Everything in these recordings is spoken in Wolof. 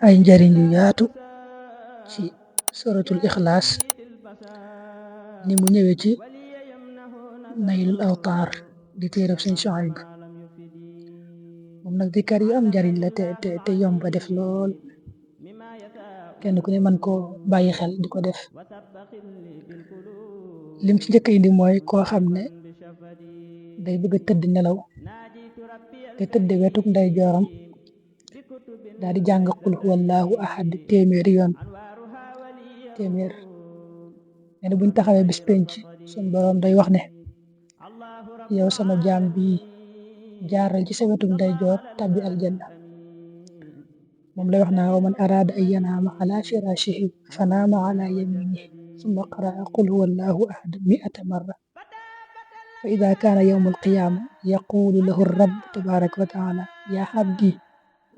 ay njariñ yu yaatu ci suratul ixlaas ni mu ñëwee ci naylul awtaar di téerab sëñ Suhayb moom nag di kar yu am njariñ la te yomba def lool kenn ku ne mën koo bàyyi xel di ko def. lim ci njëkk indi mooy koo xam ne day bëgg a tëdd nelaw te tëdd wetuk nday jooram daal di jàng qul huwallahu ahad téeméeri yoon téeméer nee na buñ taxawee bis penc suñ boroom day wax ne yow sama jaam bi jaaral ci sa wetuk nday joor tabbi aljanna. moom lay wax naa wa man araada an yanaama ala firashihi fa naama ala yaminihi summa qaraa qul huwallahu ahad 100 marra fa ida kaana yawma alqiyaama yaqulu lahu rabb tabaraka wa taala ya abdi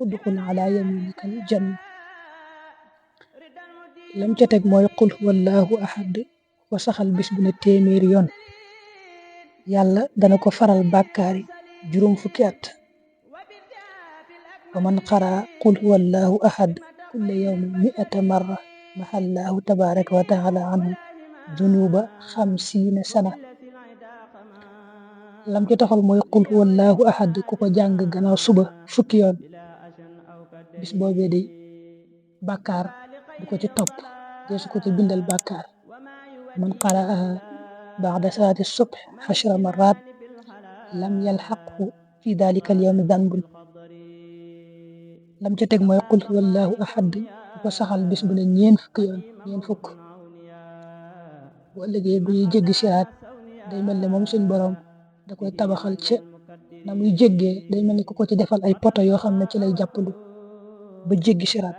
udxul ala yaminika aljanna. lam ca teg mooy qul huwallahu ahad ko saxal bis bu ne téeméeri yoon yàlla dana ko faral bàkkaari juróom fukki at. wa man qaraa qul huwallahu ahad kulla yawmin 100 marra mahallaahu tabaraka wa taala anhu dunuba 50 sana. lam ci taxal mooy qul huwallahu ahad ku ko jàng gannaaw suba fukki yoon bis boobee di bàkkaar du ko ci topp deesu ko ci bindal bàkkaar. man qara'aha ba'da salaati subh 10 marrat lam yalhaqhu fi dalika al yawmi danbun. lam ca teg mooy qul huwallahu ahad ku ko saxal bis bu ne ñeen fukk bu ëllëgee bu ñuy jéggi siraat day mel ne moom suñ borom da koy tabaxal ca na muy jéggee day mel ni ku ko ci defal ay poto yoo xam ne ci lay jàppandu ba jéggi siraat.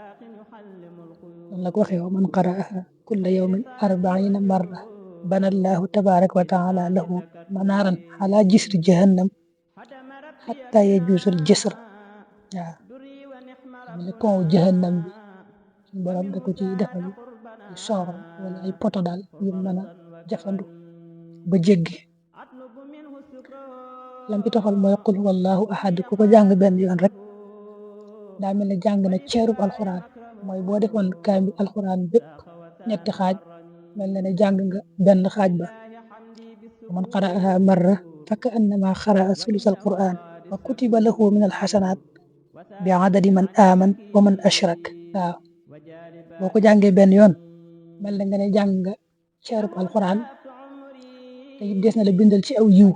noonu la ko waxee wa man qara'aha kulla yawmin 40 marra bana allahu tabaraka wa taala lahu manaaran ala jisri jahannam hatta yajuusul jisr. waaw mel ni pont jahannam bi suñ borom da ko ci defal ay soor wala ay poto daal yu mën a jafandu ba jéggi. lam ci toxal mooy qul huwallahu ahad ku ko jàng benn yoon rek daa mel ne jàng na ceerub alxuraan mooy boo defoon kaamil alxuraan bépp ñetti xaaj mel na ne jàng nga benn xaaj ba. man qara'aha marra fa ka annama qara'a sulus alquran wa kutiba lahu min alxasanaat bi adadi man aman wa man ashrak. waaw boo ko jàngee benn yoon mel na nga ne jàng nga ceerub alxuraan te it des na la bindal ci aw yiw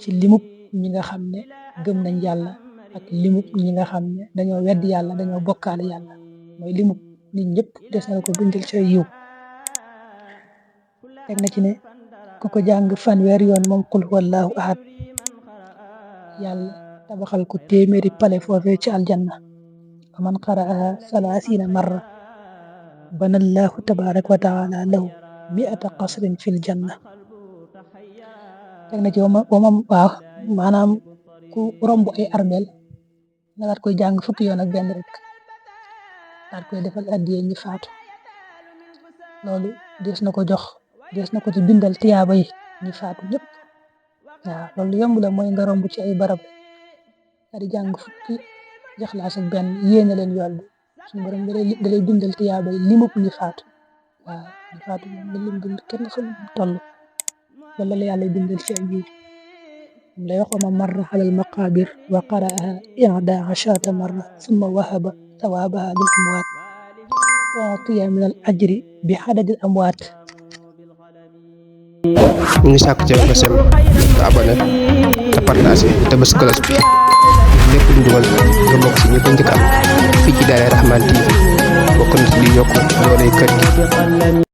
ci limub ñi nga xam ne gëm nañ yàlla ak limub ñi nga xam ne dañoo wedd yàlla dañoo bokkaale yàlla mooy limub nit ñëpp des na la ko bindal ci yiw. teg na ci ne ku ko jàng fanweer yoon moom qul huwallahu ahad yàlla tabaxal ko téeméeri pale foofee ci aljanna. wa man qara'aha 30 marra bana allahu tabaraka wa taala lahu 100 qasrin fil janna. teg na ci waaw maanaam ku romb ay armeel nga daat koy jàng fukki yoon ak benn rek daat koy defal addiye ñi faatu loolu des na ko jox des na ko ci bindal tiyaaba yi ñi faatu ñëpp. waaw loolu yomb la mooy nga romb ci ay barab di jàng fukki Ixlaas ak benn yéene leen yool bi suñu borom da lay bindal tiyaaba yi limub ñi faatu. waaw ñi faatu moom la lim bind kenn xamul toll wala la yàlla bindal ci ay yiw. moom lay wax wa man marra ala almaqabir wa qara'aha 11 marra summa wahaba sawabaha lil amwaat u'tiya min al ajri bi adadi al amwaat. ñu ngi sàkk ci nga sem te abonné te partagé te bës cloche bi lépp lu dugal nga bokk ci ñi ko njëkk am fii ci Daaray Rahmane TV bokk na ci li yokk dooley kër gi.